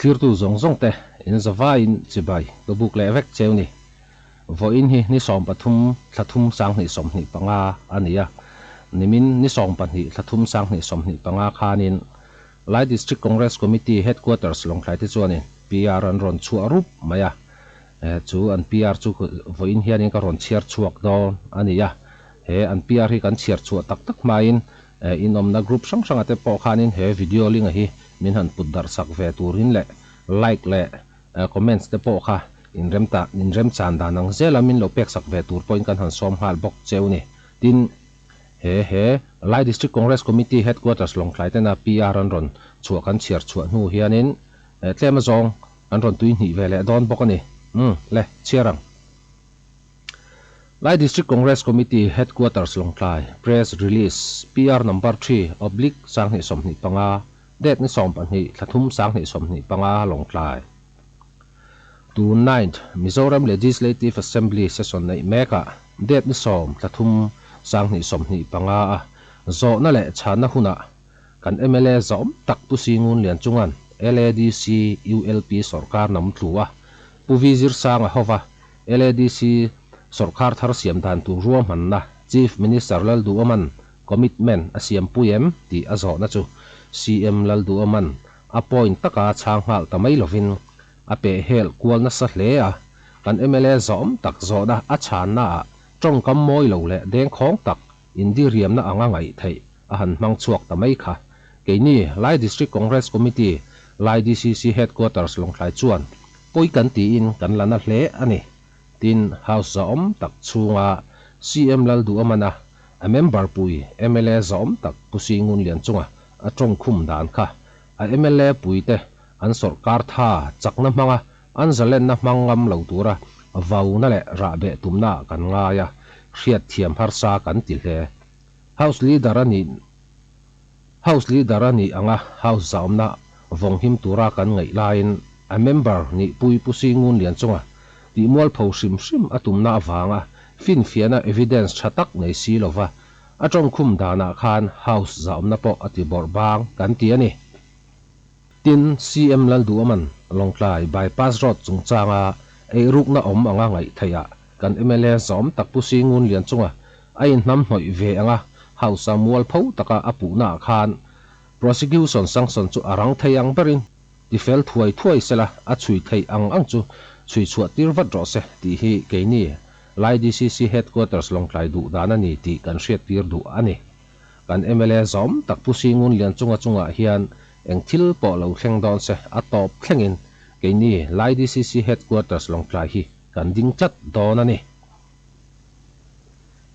Thlirtu zawng zawng te in zavaiin chibai ka buk leh vek cheu ni. Vawiin hi ni 13 thla thum 2025 a ni a, nimin ni 12 thla thum 2025 khanin Lai District Congress Committee Headquarters Lawngtlai te chuanin PR an rawn chhuah rup mai a, chu an PR chu vawiin hianin ka rawn chhiar chhuak dawn a ni a, he an PR hi kan chhiar chhuah tak tak hmain In awmna group hrang hranga te pawh khanin he video link a hi min han put darh sak ve turin leh like leh comments te pawh kha in rem ta in rem chan dan ang zela min lo pek sak ve tur pawhin kan han sawm nghal bawk cheu ni. Tin, he he Lai District Congress Committee Headquarters Lawngtlai tena PR an rawn chhuah kan chhiar chhuah hnu hianin tlem azawng an rawn tui hnih ve leh dawn bawk a ni. Umm le, chhiar ang. Lai District Congress Committee Headquarters Lawngtlai Press Release PR Number 3 oblique 2025 Date ni 12 thla thum 2025 Lawngtlai To 9th Mizoram Legislative Assembly Session neih mekah Date ni 10 thla thum 2025 a zawhna leh chhanna hunah kan mla zawm tak Pu Singun Lianchunga'n LADC ULP sawrkar nam tlu a Pu Vi Zirsanga hova LADC sawrkar thar siam dan tur ruahmanna Chief Minister Lalduhoma'n commitment a siampui em tih a zawhna chu CM Lalduhoma'n a point taka chhang nghal ta mai lovin a pehhel kual nasa hle a, kan mla zawm tak zawhna a chhannaah tawngkam mawi lo leh dengkhawng tak indiriamna anga ngaih theih a han hmang chhuak ta mai kha. Keini Lai District Congress Committee, Lai DCC Headquarters Lawngtlai chuan pawi kan tiin kan la na hle a ni. Tin, House zahawm tak chhunga CM Lalduhamana a member pui mla zahawm tak Pu Singun Lianchunga a tawngkhum dan kha a mla puite an sawrkar tha chakna hmanga an zalenna hmang ngam lo tura vauna leh rahbeh tumnaah kan ngai a, hriatthiam harsa kan ti hle. House Leader a nih House Leader a nih anga House zahawmna vawng him tura kan ngaih laiin a member nih pui Pu Singun Lianchunga tih mualpho hrim hrim a tumna avanga finfiahna evidence tha tak nei si lova a tawngkhum danah khan House zahawmna pawh a ti bawrh bang kan ti a ni. Tin, CM Lalduhawman Lawngtlai Bypass Road chungchanga eirukna awm anga ngaih theihah kan mla zawm tak Pu Singun Lianchunga a inhnamhnawih ve anga House-a mualpho taka a puhnaah khan Prosecution sanction chu a rang thei ang berin tifel thuai thuai sela a chhui theih ang ang chu chhui chhuah tir vat rawh se tih hi keini Lai DCC Headquarters Lawngtlai duh dan a ni tih kan hriattir duh a ni. Kan mla zawm tak Pu Singun Lianchunga chungah hian eng thil pawh lo thleng dawn se a tawp thlengin keini Lai DCC Headquarters Lawngtlai hi kan ding tlat dawn a ni.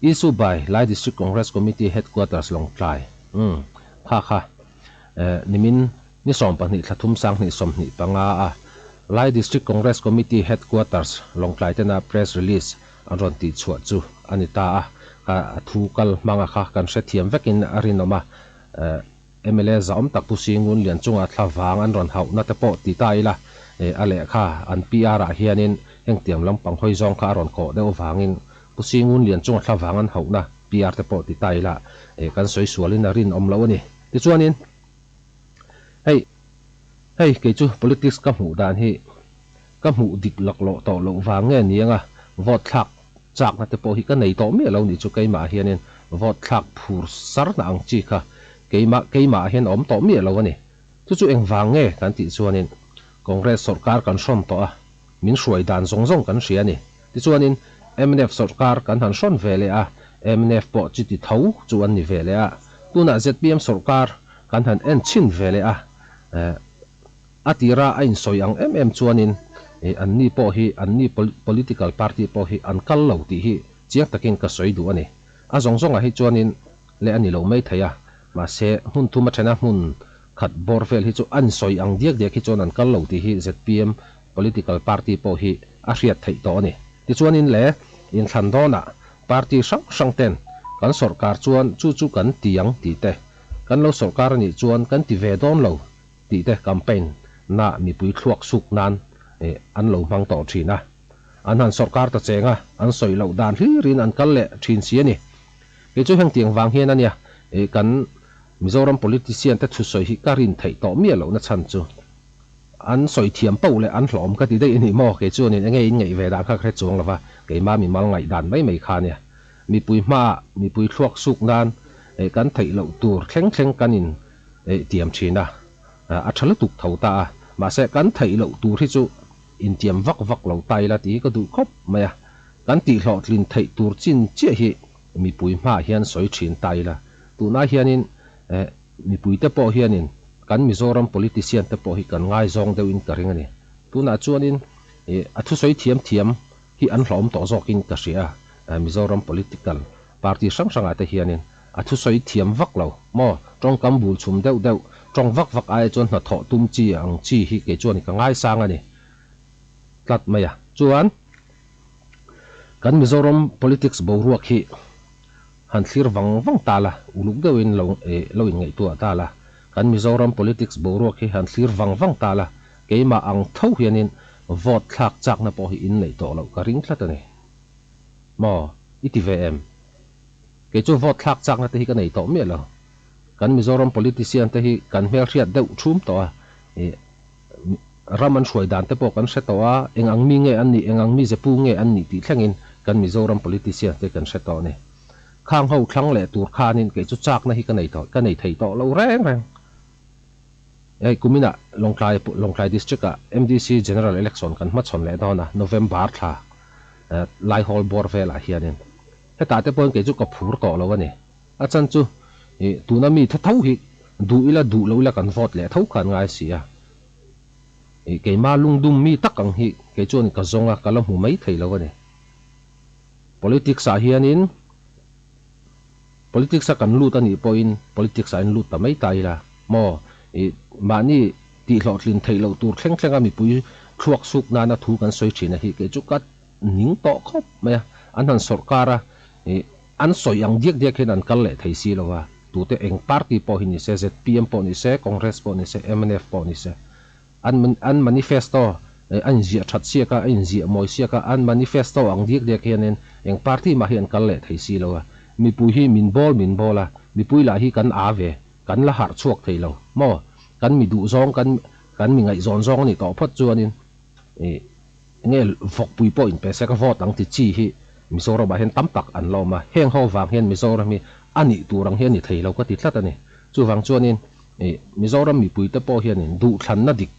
Issue by Lai District Congress Committee Headquarters Lawngtlai umm kha kha eh nimin ni 12 thla thum 2025 a Lai District Congress Committee Headquarters Lawngtlai tena press release an rawn tih chhuah chu a ni ta a, kha a thu kal hmanga kha kan hrethiam vekin a rinawm a, eh mla zahawm tak Pu Singun Lianchunga thla vang an rawn hauhna te pawh ti ta ila, eh a lehkha an PR ah hianin hengtiang lampang hawi zawng kha a rawn kawh deuh vangin Pu Singun Lianchunga thla vang an hauhna PR te pawh ti ta ila, eh kan sawi sualin a rinawm loh a ni. Tichuanin hei hei kei chu politics ka hmuh dan hi ka hmuh dik laklawh tawh loh vang nge ni anga vote thlak chakna te pawh hi ka nei tawh miah lo nih chu keimah hianin vote thlak phur sarna ang chi kha keimah keimah hian a awm tawh miah lo a ni. Chu chu engvang nge kan tih chuanin Congress sawrkar kan hrawn tawh a, min hruai dan zawng zawng kan hria a ni. Tichuanin mnf sawrkar kan han hrawn ve leh a, mnf pawh chuti tho chu an ni ve leh a, tunah zpm sawrkar kan han en chhin ve leh a, A tira a insawi ang em em chuanin anni pawh hi anni political party pawh hi an kal lo tih hi chiang takin ka sawi duh a ni. A zawng zawngah hi chuanin leh a ni lo mai thei a, mahse hmun thum a thena hmun khat bawr vel hi chu a insawi ang diak diak hi chuan an kal lo tih hi zpm political party pawh hi a hriat theih tawh a ni. Tichuanin le inthlan dawnah party hrang hrang ten kan sawrkar chuan chu chu kan ti ang tih te, kan lo sawrkar a nih chuan kan ti ve dawn lo tih te campaign na mipui thluak suk nan an lo hmang tawh thin a. An han sawrkar ta cheng a, an sawi loh dan hlirin an kal leh thin si a ni. Kei chu hengtiang vang hian a nia, kan Mizoram politician te thusawi hi ka rin theih tawh miah lohna chhan chu. An sawi thiam poh leh an hlawm ka ti daih a ni maw? Kei chuanin enge in ngaih ve dan kha ka hre chuang lova, keimah mimal ngaih dan mai mai kha ania. Mipui hmaah mipui thluak suk nan kan theih loh tur thleng thleng kan in tiam thin a, a tha lutuk tho ta a. Mahse kan theih loh tur hi chu intiam vak vak lo ta ila tih hi ka duh khawp mai a. Kan tihhlawhtlin theih tur chin chiah hi mipui hmaah hian sawi thin ta ila. Tunah hianin Mipuite pawh hianin kan Mizoram politician te pawh hi kan ngaizawng deuhin ka ring a ni. Tunah chuanin a thusawi thiam thiam hi an hlawm tawh zawkin ka hria a, Mizoram political party hrang hrangah te hianin a thusawi thiam vak lo maw, tawngkam bul chhum deuh deuh, tawng vak vak aia chuan hnathawh tum chi ang chi hi kei chuan ka ngaisang a ni tlat mai a. Chuan kan Mizoram politics boruak hi Han thlir vang vang ta la, uluk deuhin lo lo inngaihtuah ta la, kan Mizoram politics boruak hi han thlir vang vang ta la, keimah ang tho hianin vote thlak chakna pawh hi in neih tawh loh ka ring tlat a ni. Maw? I ti ve em? Kei chu vote thlak chakna te hi ka nei tawh miah lo. Kan Mizoram politician te hi kan hmelhriat deuh thum tawh a, ih ram an hruai dan te pawh kan hre tawh a, eng ang mi nge an nih, eng ang mi ze pu nge an nih tih thlengin kan Mizoram politician te kan hre tawh a ni. Khang ho thlang leh tur khanin kei chu chakna hi ka nei tawh, ka nei thei tawh lo reng reng. Hei kuminah Lawngtlai, Lawngtlai District ah MDC General Election kan hmachhawn leh dawn a, November thla Laihawl bawr velah hianin hetah te pawhin kei chu ka phur tawh lo a ni. A chan chu ih tuna mi tha tho hi duh ila duh lo ila kan vote leh tho khan ngai si a. Ih keima lungdum mi tak ang hi kei chuan ka zawng a, ka la hmu mai thei lo a ni. Politics ah hianin politics a kan lut a nih pawhin politics ah in lut ta mai ta ila maw ih mahni tihhlawhtlin theih loh tur thleng thleng a mipui thluak suk nana thu kan sawi thin a hi kei chu ka ning tawh khawp mai a. An han sawrkar a ih An sawi ang diak diak hian an kal leh thei si lo a, tute eng party pawh hi ni se, zpm pawh ni se, Congress pawh ni se, mnf pawh ni se, an an manifesto a inziah that siak a, a inziah mawi siak a, an manifesto ang diak diak hianin eng party mah hi an kal leh thei si lo a, mipui hi min bawl min bawl a, mipui lah hi kan aa ve, kan la harh chhuak thei lo maw, kan mi duh zawng kan kan mi ngaihzawn zawng a nih tawh phawt chuanin ih. Enge vawkpui pawh inpe se ka vote ang ti chi hi Mizoram ah hian tam tak an la awm a, heng ho vang hian Mizoram hi a nih tur ang hi a ni thei lo ka ti tlat a ni. Chuvang chuanin ih Mizoram mipui te pawh hianin duhthlanna dik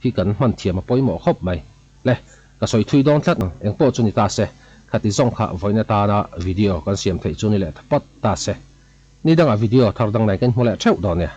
hi kan hman thiam a pawimawh khawp mai. Le, ka sawi thui dawn tlat ang, eng pawh chu ni ta se, khati zawng kha vawiin atana video kan siam theih chu ni leh phawt ta se. Ni dangah video thar dang nen kan hmu leh theuh dawn nia.